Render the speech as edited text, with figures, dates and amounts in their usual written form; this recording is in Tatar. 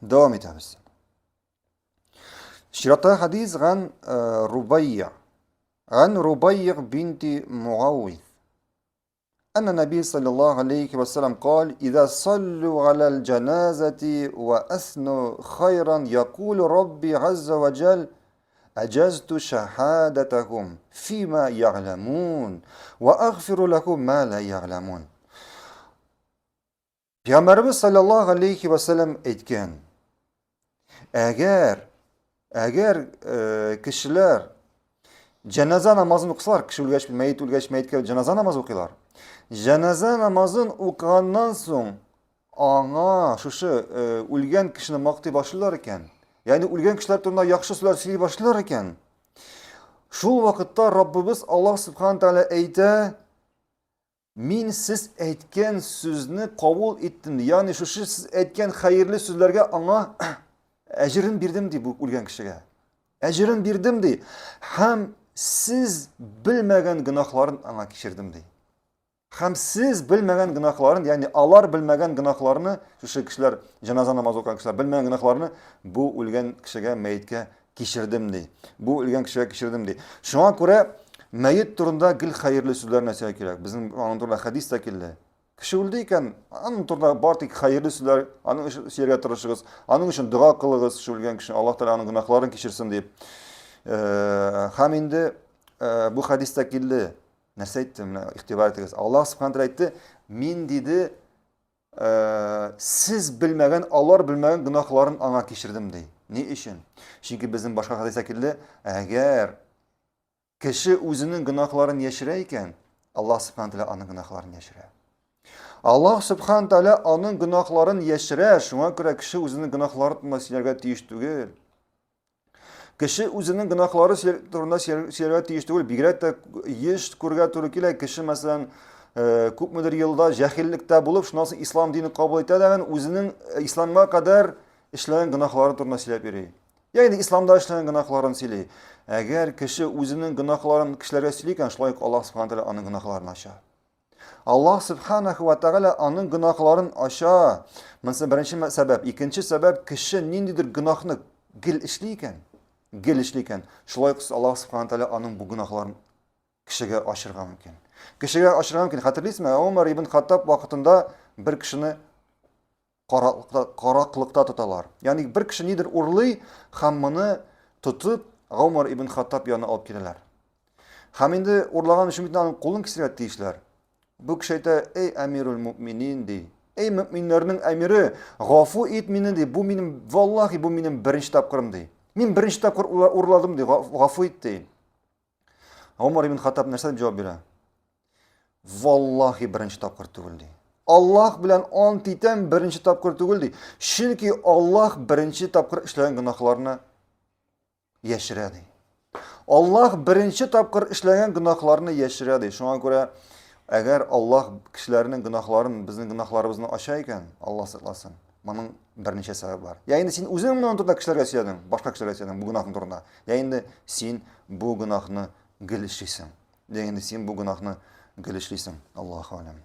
Дәвам итәбез. Чираттагы хадис ган э, Рубайя. Ган Рубайя бинти Муавиз. أن النبي صلى الله عليه وسلم قال إذا صلوا على الجنازة وأثنوا خيرا يقول ربي عز وجل أجزت شهادتهم فيما يعلمون وأغفر لكم ما لا يعلمون. Пәйгамбәребез саллаллаһу алейхи ва сәлләм әйткән: Әгәр әгәр э, кешеләр җаназа намазын укысалар, кеше үлгәч, мәет үлгәч, мәеткә җаназа намазы укыйлар. Җаназа намазын укыганнан соң аңа шушы э, үлгән кешене мактый башлыйлар икән. Ягъни үлгән кешеләр турында яхшы сүзләр сөйли башлыйлар икән. Шул вакытта Раббыбыз Аллаһ субхана тәгалә әйтә: Мин сез әйткән сүзне кабул иттем, ягъни шушы сез әйткән хәерле сүзләргә аңа әҗерен бирдем ди бу үлгән кешегә. Әҗерен бирдем ди. Һәм сез белмәгән гөнаһларын аңа кичердем ди. Һәм сез белмәгән гөнаһларын, ягъни алар белмәгән гөнаһларны, шушы кешеләр, җеназа намазы укыган кешеләр белмәгән гөнаһларны бу үлгән кешегә, мәеткә кичердем ди. Бу үлгән кешегә кичердем ди. Шуңа күрә мәет турында гел хәерле сүзләр нәрсәгә кирәк? Безнең аның турында хәдис тә килде. Кеше үлде икән, аның турында бар тик хәерле сүзләр, аның өчен сөйләргә тырышыгыз, аның өчен дога кылыгыз, шул үлгән кеше Аллаһ Тәгалә аның гөнаһларын кичерсен дип. Э, һәм инде э, бу хәдистә килде. Нәрсә әйтте? Менә игътибар итегез. Аллаһ Субхану тәгалә әйтте, мин диде, Э, сез белмәгән, алар белмәгән гөнаһларын аңа кичердем ди. Ни өчен? Чөнки безнең башка хәдистә килде, әгәр кеше үзенең гөнаһларын яшерә икән, Аллаһ субхана тәгалә аның гөнаһларын яшерә. Аллаһ субхана тәгалә аның гөнаһларын яшерә, шуңа күрә кеше үзенең гөнаһлары турында сөйләргә тиеш түгел. Кеше үзенең гөнаһлары турында сөйләргә тиеш түгел, бигрәк тә еш күрергә туры килә. Кеше, мәсәлән, э, күпмедер елда җәһиллектә булып, шуннан соң ислам динен кабул итә дә, үзенең э, исламга кадәр эшләгән гөнаһлары турында сөйләп йөри. Я инде исламда эшләгән гөнаһларын сөйли. Әгәр кеше үзенең гөнаһларын кешеләргә сөйли икән, шулай ук Аллаһ субхана тәгалә аның гөнаһларын ача. Аллаһ Субханаху ва Тәгалә аның гөнаһларын ача. Монысы беренче сәбәп. Икенче сәбәп, кеше ниндидер гөнаһны гел эшли икән, гел эшли икән, шулай ук Аллаһ Субханаху Тәгалә аның бу гөнаһларын кешегә ачырга мөмкин. Кешегә ачырга мөмкин. Хәтерлисезме, Умар ибн Хаттаб вакытында бер кешене караклыкта, караклыкта тоталар. Ягъни бер кеше нидер урлый һәм моны тотып Гомар ибн Хаттаб янына алып киләләр. Һәм инде урлаган өчен бит аның кулын кисергә тиешләр. Бу кеше әйтә, эй әмирул мөминин ди. Эй мөминнәрнең әмире, гафу ит мине ди. Бу минем, валлахи, бу минем беренче тапкырым ди. Мин беренче тапкыр урладым ди, гафу ит ди. Гомар ибн Хаттаб нәрсә дип җавап бирә? Валлахи беренче тапкыр түгел ди. Аллаһ белән ант итәм, беренче тапкыр түгел ди. Чөнки Аллаһ беренче тапкыр эшләгән гөнаһларны яшерә ди. Аллаһ беренче тапкыр эшләгән гөнаһларны яшерә ди. Шуңа күрә әгәр Аллаһ кешеләрнең гөнаһларын, безнең гөнаһларыбызны ача икән, Аллаһ сакласын. Моның берничә сәбәбе бар. Я инде син үзең моның турында кешеләргә сөйләдең, башка кешеләргә сөйләдең бу гөнаһың турында. Я инде син бу гөнаһны гел эшлисең. Я инде син бу гөнаһны гел эшлисең. Аллаһу алям.